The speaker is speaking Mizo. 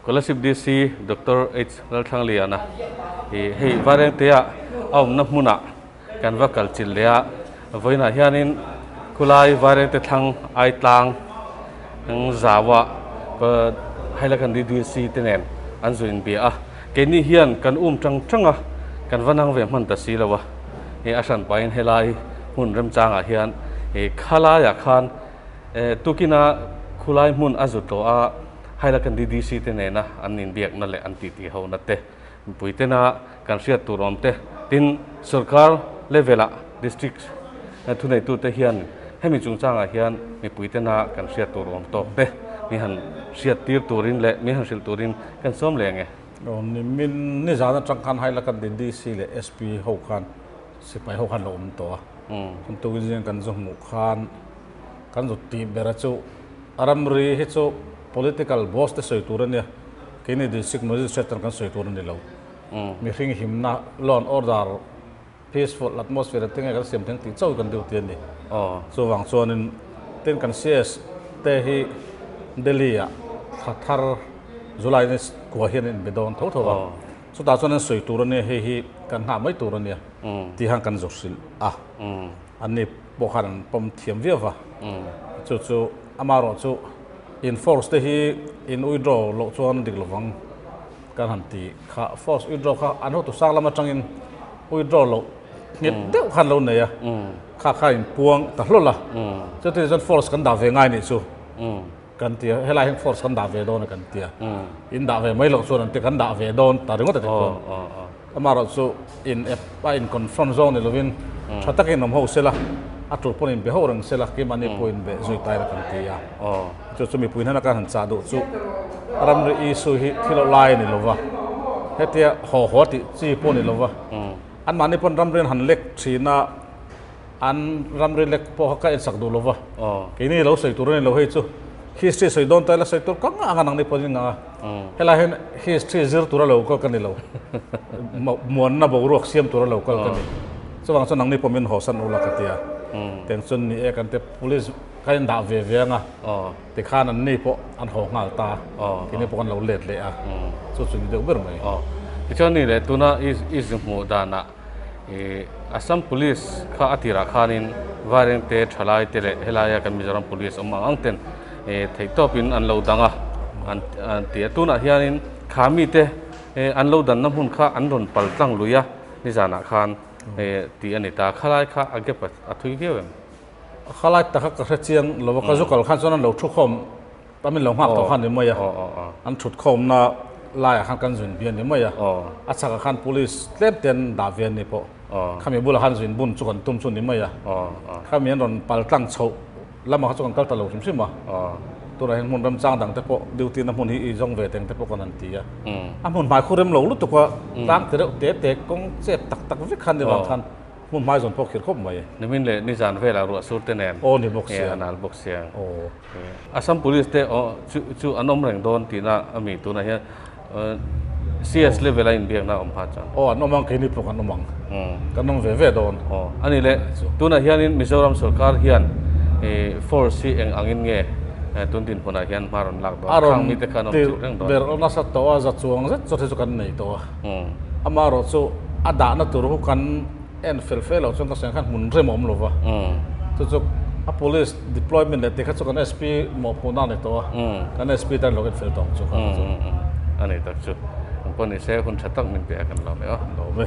Kolasib DC Doctor H Lalthlangliana hi hei Vairengtea a awmna hmunah kan va kal chilh leh a, vawiinah hianin khulai Vairengte thlang Aitlang zaua Hailakandi DC te nen an zu inbia a, keini hian kan um tang tang a, kan va nang ve hman ta si lo a, a hran pahin helai hmun remchangah hian khalaiah khan tukina khulai hmun a zu tawh a. Hailakandi DC te nena an inbiakna leh an titi hona te, mipui tena kan hriat tur awm te, tin sorkar level ah district thuneitute hian hemi chungchangah hian mipui tena kan hriat tur awm tawk te mi han hriat tir turin leh mi han hrilh turin kan sawm leh ange. Nimin nizan atang khan Hailakandi DC leh SP ho khan sipai ho khan lo awm tawh a, chun tukin zing kan zu hmuh khan kan zu tih ber a chu A ramri hi chu political boss te sawi tur a nia, keini district magistrate tan kan sawi tur a ni lo. Mihring himna, law and order, peaceful atmosphere te nge kan siam theng tih chauh hi kan duty a ni. Chuvang chuanin tin kan CS te hi Delhi ah thla thar July ni kua hian an inbe dawn tho tho a, chutah chuan an sawi tur a nia, hei hi kan nghah mai tur a nia tih khan kan zawh hrilh a. Anni pawh khan an pawm thiam viau va, chu chu amaherawh chu in force te hi in withdraw loh chuan dik lovang kan han ti kha, force withdraw kha an hotu sang lam atangin withdraw loh nghet deuh khan lo nei a, kha kha in puang ta hlawl a, chuti chuan force kan dah ve ngai nih chu kan ti a, helai hian force kan dah ve dawn a kan ti a, in dah ve mai loh chuan an ti kan dah ve dawn ta ringawt a ti chuan. Amaherawh chu in ep a in confront zawng ni lovin tha takin awm ho sela, a tul pawn in be ho reng sela, keimahni pawh in be zui tai la kan ti a. Chu chu mipui hnena kan han chah duh chu ramri issue hi thil awh lai a ni lova, hetia haw haw tih chi pawh a ni lova, anmahni pawn ramri an han lek thin a, an ramri lek pawh kha ka ensak duh lova, keini lo sawi tur a ni lo hei chu history sawi dawn ta ila sawi tur ka ngah ang a nangni pawhin ngah a, helai hian history zir tura lo kal ka ni lo, muanna boruak siam tura lo kal ka ni, chuvang chuan nangni pawh min hawsan ula ka ti a, tiang chuan ni e kan te police ka indah ve ve ang a, tikhan an ni pawh an haw nghal ta, keini pawh kan lo let leh a, chu chu ni deuh ber mai. Tichuan ni leh tuna i zihmuh danah Ih Assam Police kha a tirah khanin Vairengte thalai te leh helaia kan Mizoram Police awm ang ang ten ih theihtawpin an lo dang a an an ti a. Tunah hianin kha mite ih an lo danna hmun kha an rawn pal tlang lui a nizanah khan ih tih a ni ta. Khalai kha a gap a thui viau em? Khalai tak kha ka hre chiang lo a, ka zu kal khan chuan an lo thu khawm Tam in lo nghak tawh khan ni mai a, an thut khawmna laiah khan kan zun bian ni mai a, a chhakah khan police tlem te an dah ve a ni pawh, khami bulah khan zun bun chu kan tum chu ni mai a, khami an rawn pal tlang chhoh lamah kha chu kan kal ta lo hrim hrim a, tunah hian hmun remchang dang te pawh duty na hmun hi i zawng ve teng te pawh kan han ti a, a hmun hmai khu rem lo lutuk a, tlang ti reuh te te kawng chep tak tak vek khan ni vang khan. Hmun hmai zawn pawh khir khawp mai. Nimin leh nizan velah ruah sur te nen. Aw ni bawk sia. A nal bawk sia. Aw. Assam Police te aw chu chu an awm reng dawn tihna a mi tunah hian CS level a inbiakna a awm hma chuan. Aw an awm ang keini pawh kan awm ang. Kan awm ve ve dawn. Aw a ni le tunah hianin Mizoram sorkar hian force hi eng angin nge tun dinhmunah hian hma rawn lak dawn. A rawn tir ber nasa tawh a za chuang zet zawt hi chu kan nei tawh a. Amaherawh chu a dahna tur hu kan en fel fe loh chuan ka sawi ang khan hmun rem a awm lo va. Chu chu a police deployment leh tih kha chu kan SP mawhphurhna a ni tawh a, kan SP tan lo en fel tawh ang chu kha chu. A ni tak chu. Engpawh ni se hun tha tak min pe a kan lawm e aw. Lawm e.